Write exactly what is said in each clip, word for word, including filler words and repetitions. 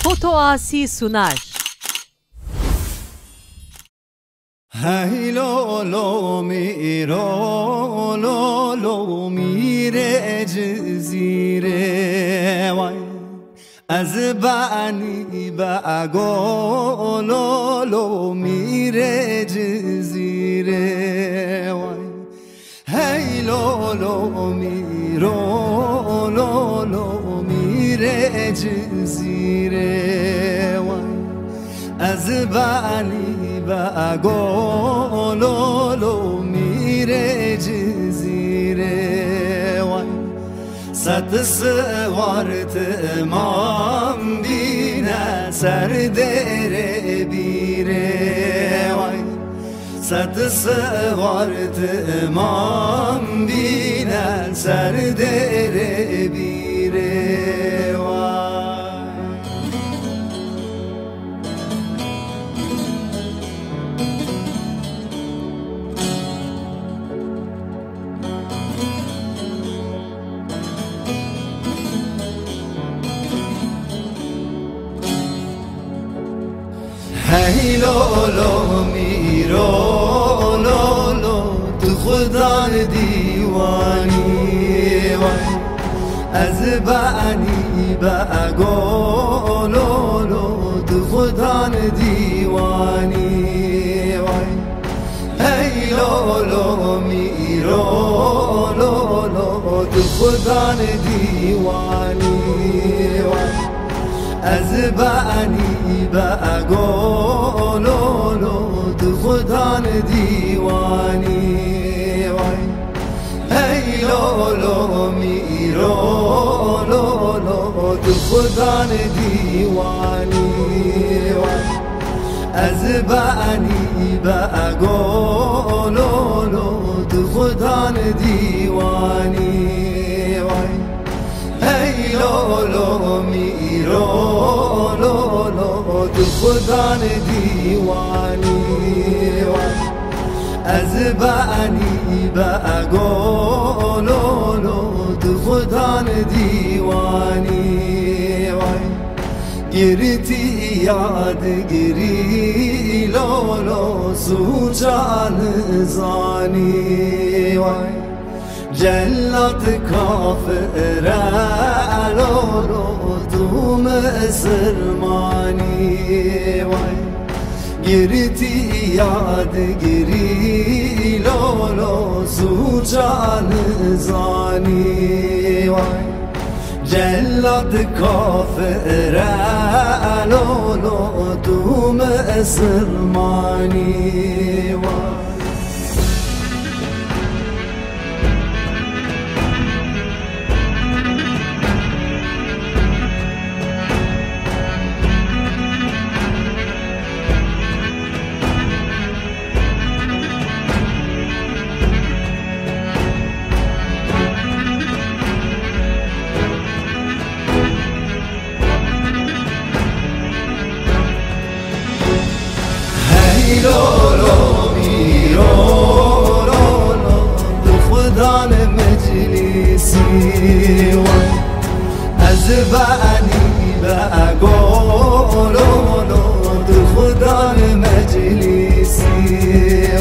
Foto Asi sunar. Hey lo lo mîro, lo lo mîrê Cizîrê way. Ez benî be go, lo lo mîrê Cizîrê way. Hey lo lo mîro, lo lo mîrê Cizîrê way. Ez benî be go, lo lo mîrê Cizîrê way. Sed siwar timam bîne ser dêrê bîrê way. Sed siwar timam bîne ser dêrê bîrê way. Hey lo lo mîro, lo lo tu xudan dîwanî way. Ez benî be go, lo lo tu xudan dîwanî way. Hey lo lo mîro, lo lo tu xudan dîwanî way. Ez benî be go, lo lo tu xudan dîwanî way. Hey lo lo mîro, lo lo tu xudan dîwanî way. Ez benî be go, lo lo tu xudan dîwanî way. Hey lo lo mîro, lo lo tu xudan dîwanî way. Ez benî be go, lo lo tu xudan dîwanî way. Girtî ya digirî, lo lo sûca nizanî way. Celat kafir e, lo lo tu misilmanî way. Girtî ya digirî, lo lo sûca nizanî way. Celat kafir e, lo lo tu misilmanî way. Hey lo lo mîro, lo lo tu xudan meclîsî way. Ez benî be go, lo lo tu xudan meclîsî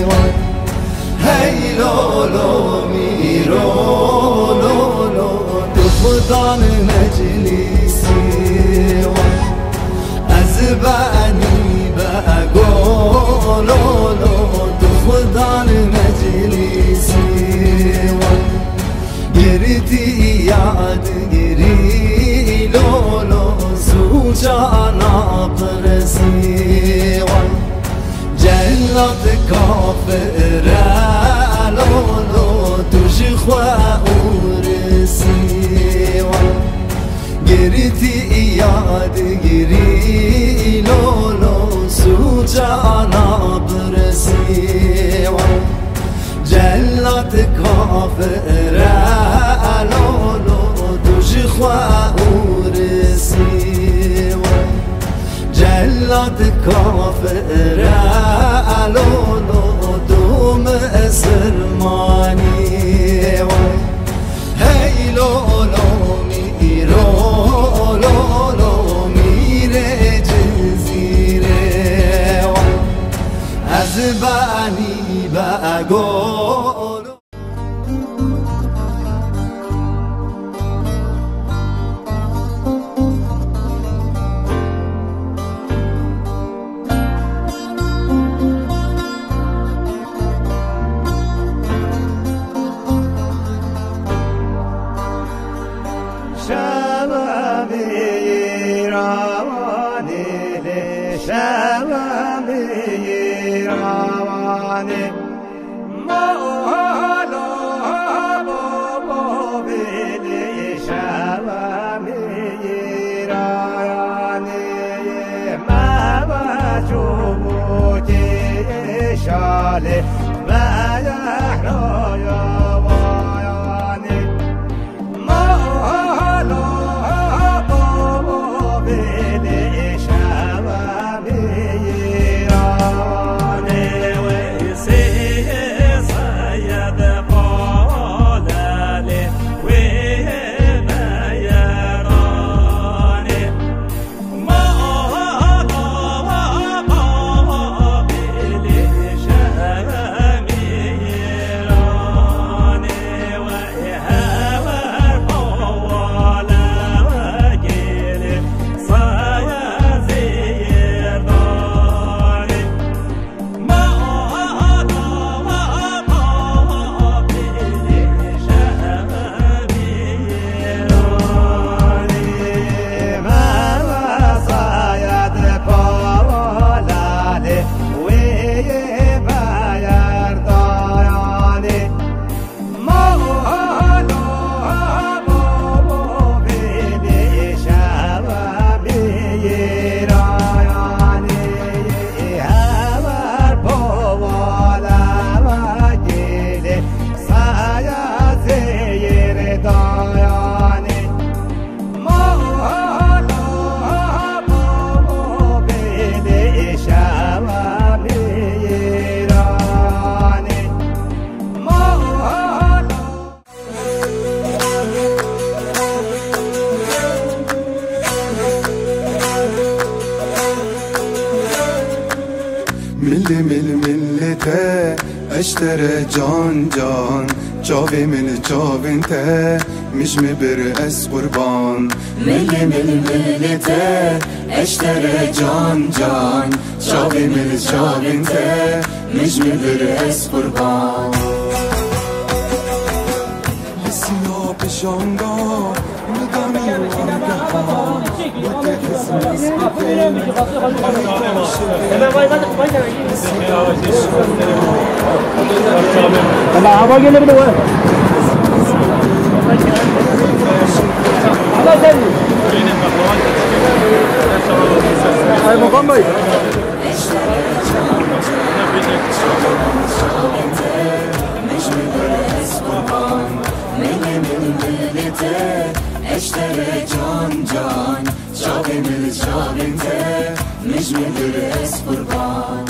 way. Hey lo lo mîro, lo lo tu xudan meclîsî way. Ez benî be go, lo lo tu xudan meclîsî way. Girtî ya digirî, lo lo sûca napirsî way. Celat kafir e, lo lo tu ji xwe ûrisî way. Girtî ya digirî, lo lo sûca napirsî way. Celat kafir e, lo lo tu ji xwe ûrisî way. Celat kafir e, lo lo tu misilmanî way. Hey lo lo mîro, lo lo mîrê Çûbûkê şalê me yehraya vayanê. Mala bavê lê şeva meyranê. Wê sê seyed qalelê wê meyeranê. Milli mil milli te, eştere can can, çavê mil çavên te, mij mi bir ez qurban. Milli mil milli te, eştere can can, çavê mil çavên te, mij mi bir ez qurban. Li siya pişanga Tamam, hava gelebilir. Hava sen. Ay, Muhammed. Mejnûn milletê, eştere can can, çavê mil çavên te, mijmê dir ez qurban.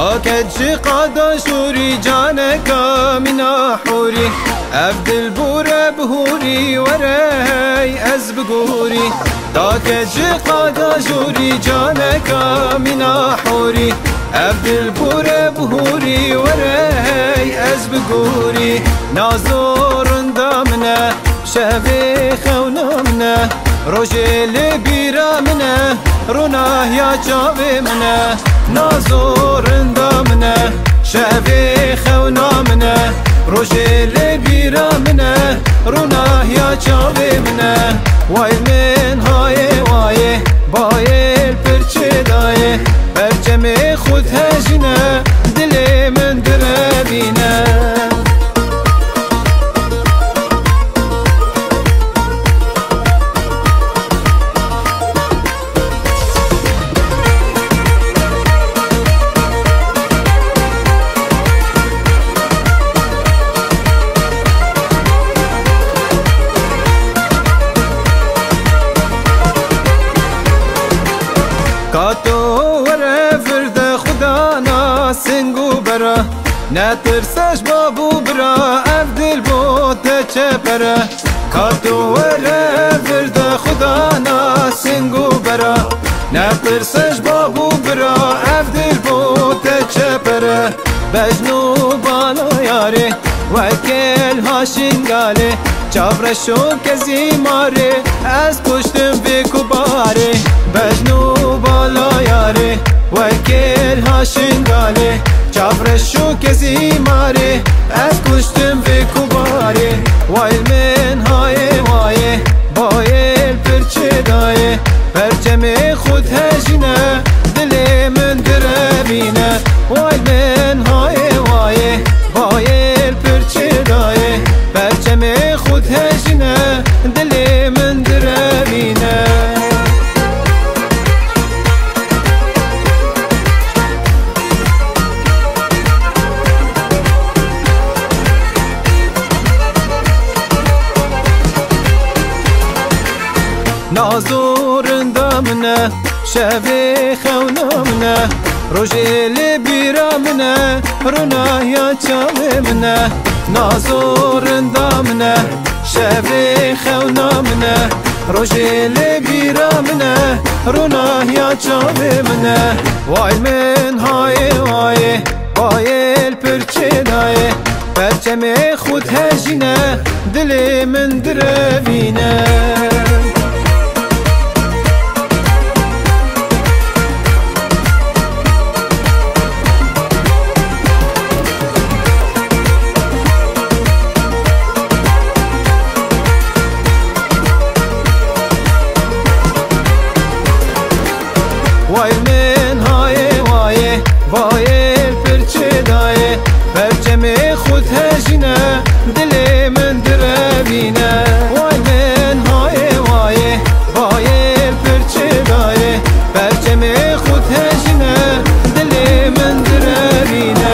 Ake ji qada jorî caneka mîna hûrî, ev dilbûre bihûrî, were hey ez bigûrî. Take ji qada jorî caneka mîna hûrî, ev dilbûre bihûrî, were hey ez bigûrî. Nazo rinda min e, şevê xewna min e, rojê li bîra min e, rûnahiya çavê min e. Nazo rinda min e, şevê xewna min e, rojê li bîra min e, rûnahiya çavê min e. Way min hayê wayê, bayê li pirçê dayê, perçemê xwe dihejîne, dilê min direvîne. Kato were vir de xwedana sing û bera. Netirse ji bav û bira, ev dil bo te çepere. Ka tu were vir de xwedana sing û bera. Netirse ji bav û bira, ev dil bo te çepere. Bejn û bala yarê, weke li ha Şingalê. Çavreş û kezî marê, ez kuştim vê kubarê. Bejn û bala yarê, wekê li ha Şingalê. Çavreş û kezî marê, ez kuştim vê kubarê. Way min hayê wayê, bayê li pirçê dayê. Perçemê xwe dihejîne, dilê min direvîne. Way min hayê wayê, bayê li pirçê dayê. Perçemê xwe dihejîne, dilê min direvîne. Nazo rinda min e, şevê xewna min e, rojê li bîra min e, rûnahiya çavê min e. Nazo rinda min e, şevê xewna min e, rojê li bîra min e, rûnahiya çavê min e. Way min hayê wayê, bayê li pirçê dayê. Perçemê xwe dihejîne, dilê min direvîne. Way min hayê wayê, bayê li pirçê dayê. Perçemê xwe dihejîne, dilê min direvîne. Way min hayê wayê, bayê li pirçê dayê. Perçemê xwe dihejîne, dilê min direvîne.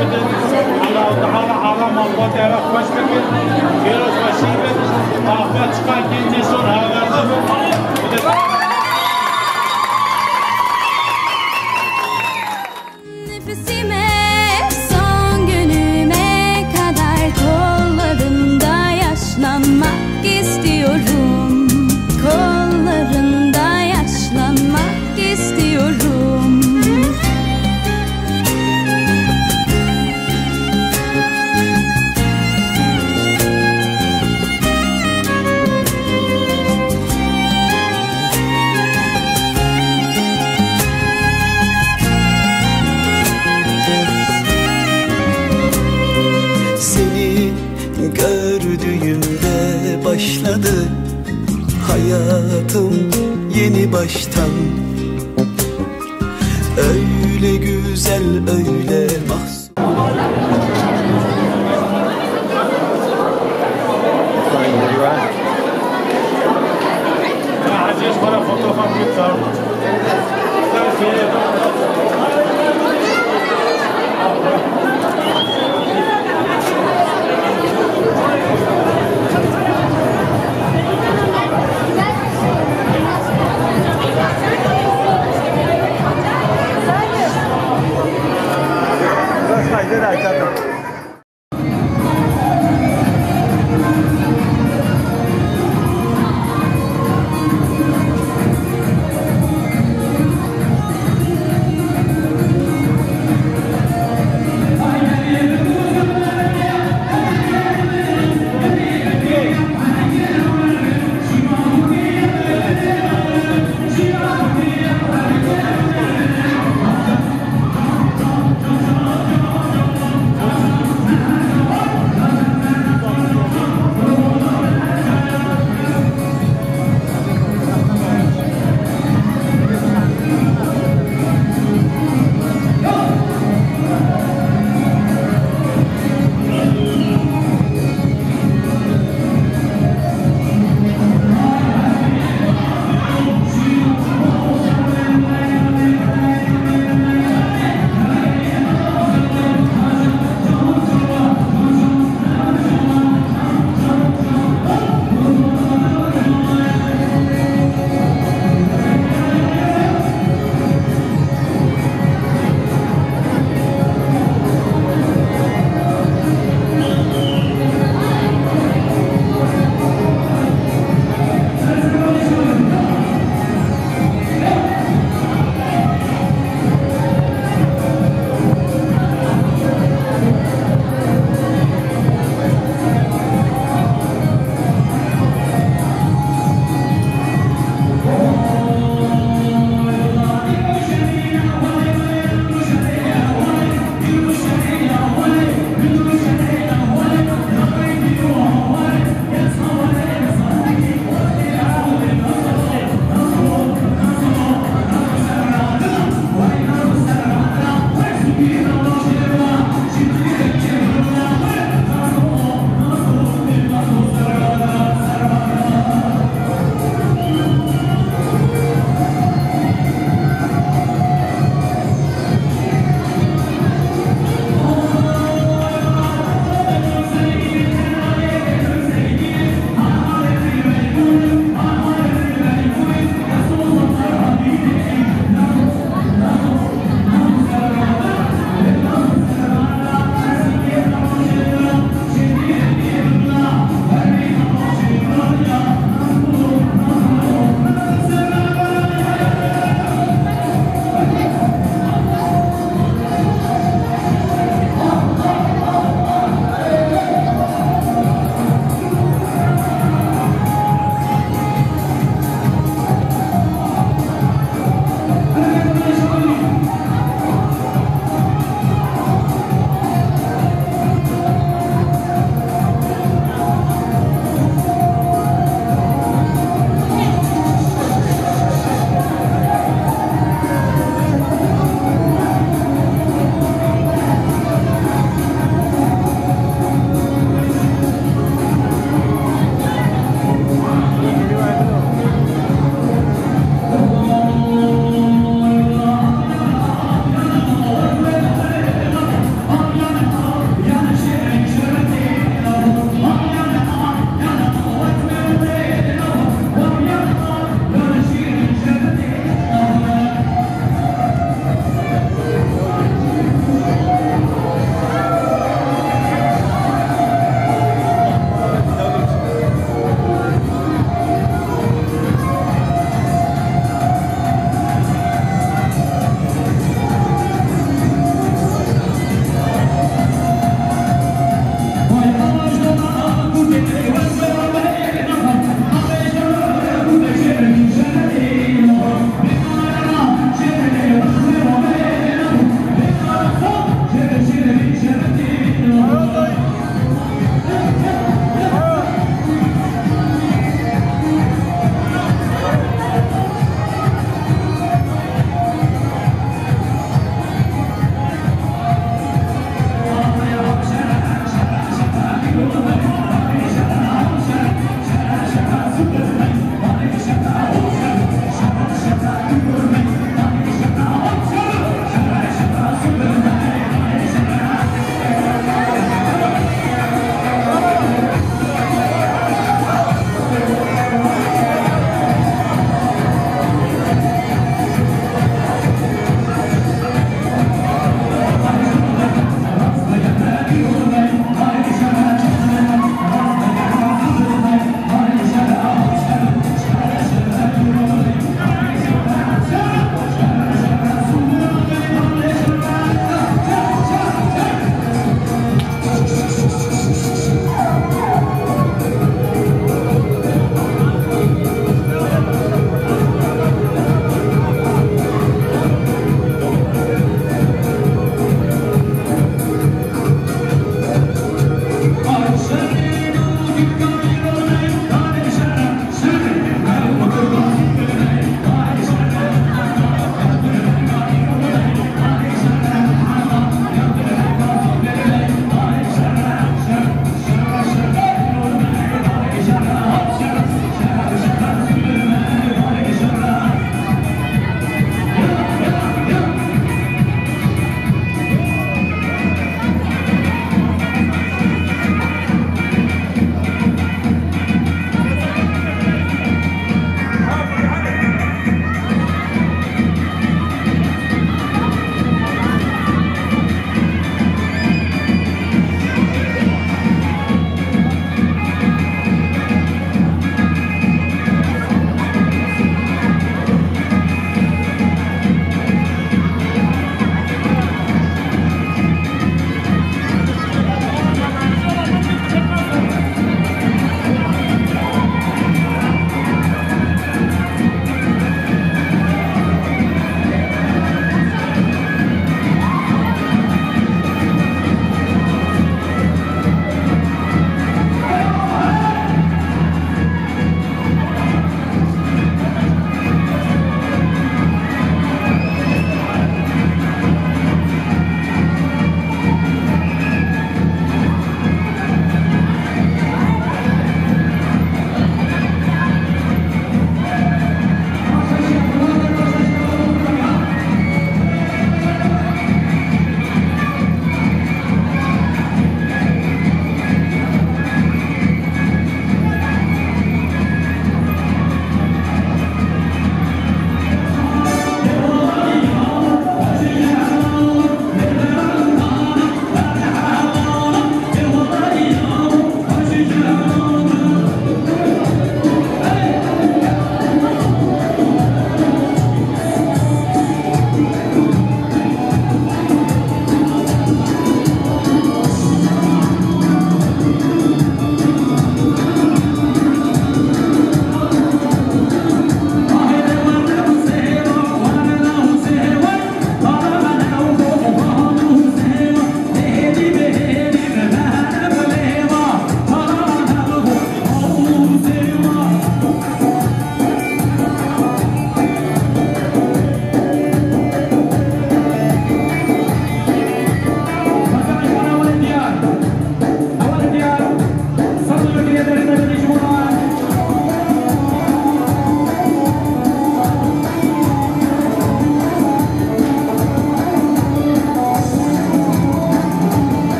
Allahu Teala aram malbatê we xweş bike. Pîroz weşî be. Axwe çiqa gencê son haverde be. Nefesime, son günüme kadar kollarında yaşlanmak istiyorum. Kollarında yaşlanmak istiyorum. Seni gördüğümde başladı hayatım yeni baştan. Öyle güzel, öyle mahzun.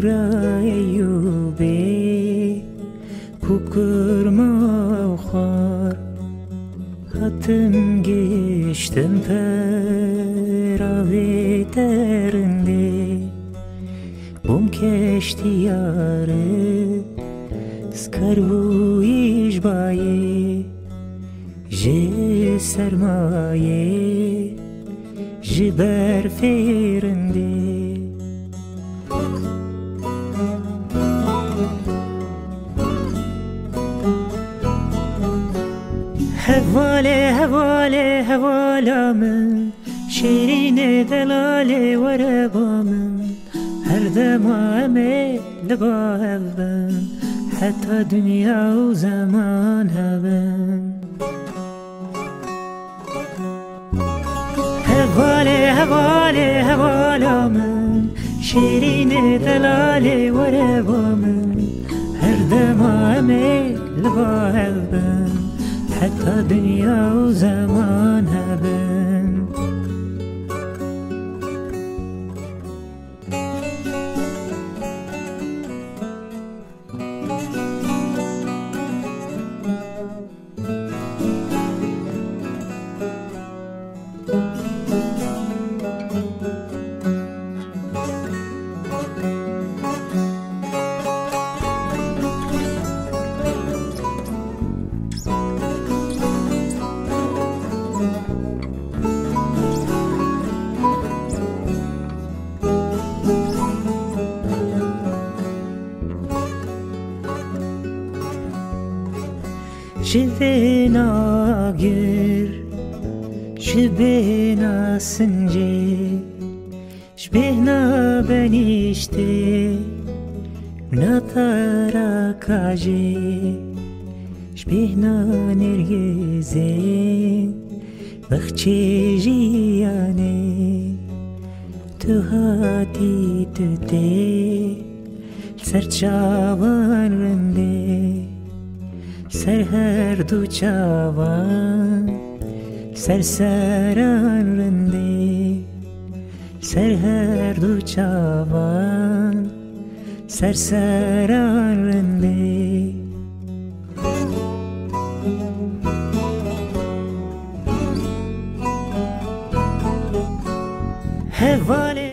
Rayê Eyûbê ku kurma û xwar hatin gihiştin pera vê terindê. Bûm keştiyarê, skar bûyî ji bayê, ji sermayê, ji berfê rindê. Hevalê, hevalê, hevala min, şêrînê delalê were ba min. Her dema em ê li ba hev bin, heta dinya û zeman hebin. Hevalê, hevalê, hevala min, şêrînê delalê were ba min. Her dema em ê li ba hev bin, heta dinya û zeman hebin. Ji bêhna gir, ji bêhna sincê, ji bêhna benîştê, na tara kajê, ji bêhna nêrgizê, bexçê jiyanê. Tu hatî, tu tê, li ser çavan rindê, ser her du çavan, ser seran rindê, ser her du çavan, ser seran rindê. Hevalê.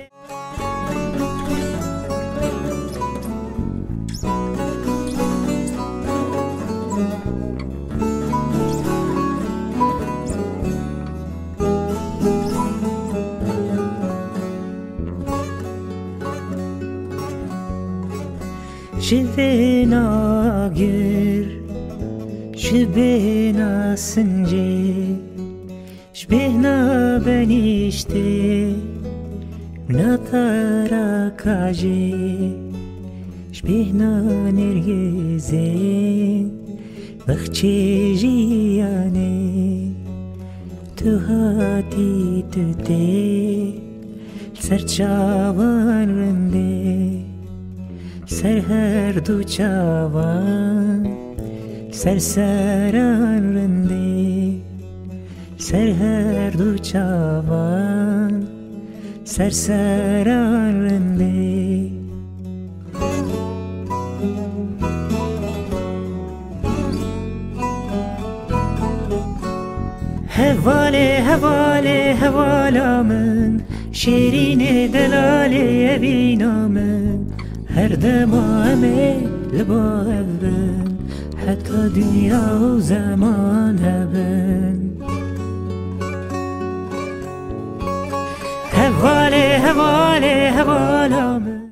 Ji vêna gir, ji bêhna sincê, ji bêhna benîştê, na tara kajê, ji bêhna nêrgizê, bexçê jiyanê. Tu hatî, tu tê, li ser çavan rindê, ser her du çavan, ser seran rindê, ser her du çavan, ser seran rindê. Hevalê, hevalê, hevala min, şêrînê delalê evîna min. Her dema em ê li ba hev bin, heta dinya û zeman hebin. Hevalê, hevalê, hevala min.